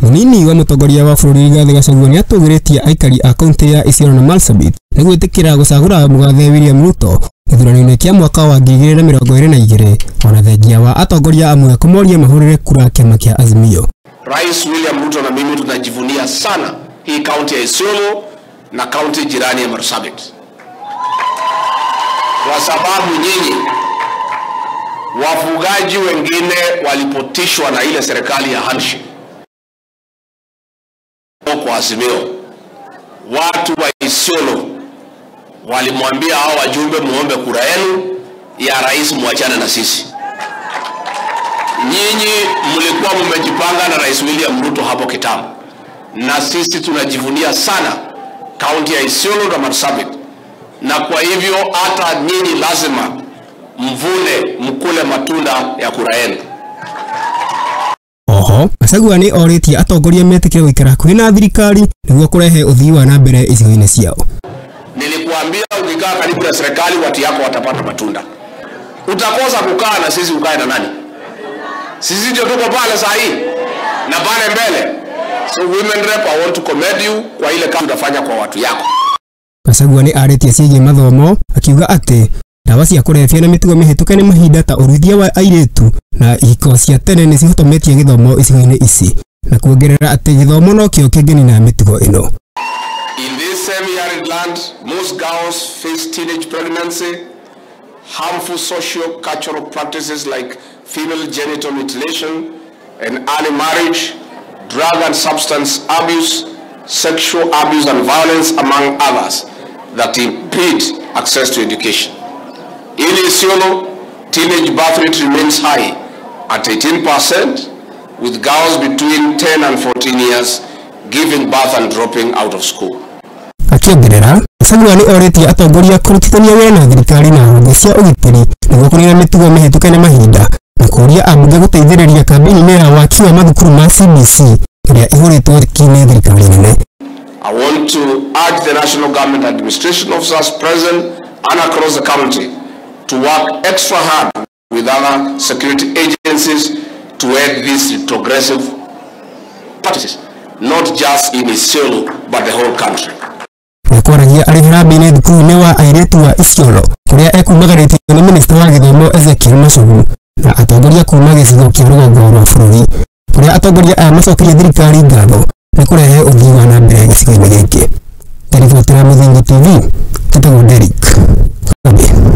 Munini wa mutongoria wa bũrũri Rigathĩ Gachagua nĩatũgĩrĩtie aikari a kaunti ya Isiolo na Marsabit nĩ gwĩtĩkĩra gũcagũra mũgathe William Ruto gĩthurano-inĩ kĩa mwaka wa 2022 ona thengia wa atongoria amwe kũmoria mahũrĩre kura kĩama kĩa Azimio. Rais William Ruto na mimi tunajivunia sana hii kaunti ya Isiolo na kaunti jirani ya Marsabit, kwa sababu nyinyi wafugaji wengine walipotishwa na ile serikali ya handshake kwa Azimio. Watu wa Isiolo walimwambia hao wajumbe, muombe kura yenu ya rais, muachane na sisi. Nyinyi mlikuwa mmejipanga na Rais William Ruto hapo kitambo, na sisi tunajivunia sana kaunti ya Isiolo na Marsabit, na kwa hivyo hata nyinyi lazima mvune, mkule matunda ya kura yenu. Oho, Gachagua nĩ orĩtie atongoria metĩkĩre gũikara hakuhĩ na thirikari nĩguo kũrehe ũthii wa na mbere icigo-inĩ ciao. Nilikuambia ukikaa karibu na serikali watu yako watapata matunda. Utakosa kukaa na sisi, ukae na nani? Sisi ndio tuko pale saa hii na pale mbele. So women rep, I want to commend you kwa ile kazi utafanya kwa watu yako. Gachagua nĩ arĩtie ciĩgiĩ mathomo akiuga atĩ ndawa cia kũrebia na mĩtugo mĩhĩtũke nĩ mahinda ta ũruithia wa airĩtu na ihiko cia tene nĩ cihotometie gĩthomo icigo-inĩ ici, na kuongerera atĩ gĩthomo nokĩo kĩngĩnina mĩtugo ĩno. In this semi-arid land, most girls face teenage pregnancy, harmful socio-cultural practices like female genital mutilation and early marriage, drug and substance abuse, sexual abuse and violence, among others, that impede access to education. In Isiolo, teenage birth rate remains high at 18%, with girls between 10 and 14 years giving birth and dropping out of school. Akiongerera, Gachagua nĩ orĩtie atongoria kũrutithania wĩra na thirikari na honge cia ũgitĩri nĩguo kũnina mĩtugo mĩhĩtũke nĩ mahinda, na kũũria ambunge gũteithĩrĩria kambĩini ya waki wa mathukuru ma CBC ĩrĩa ĩhũrĩtwo riki nĩ thirikari nene. I want to urge the national government administration officers present and across the county to work extra hard with other security agencies to end these retrogressive practices, not just in Isiolo but the whole country. Nĩkwaragia arĩ harambee-inĩ thukuru-inĩ wa airĩtu wa Isiolo kũrĩa ekumagarĩtio nĩ minista wa gĩthomo Ezekiel Machogu na atongoria kuma gĩcigo kĩa rũgongo rwa bũrũri, kũrĩa atongoria aya macokerie thirikari ngatho nĩ kũrehe ũthii wa na mbere gĩcigo-inĩ gĩkĩ. Ndiribotera Mũthingi TV, njĩtagwo Derrick Kambi.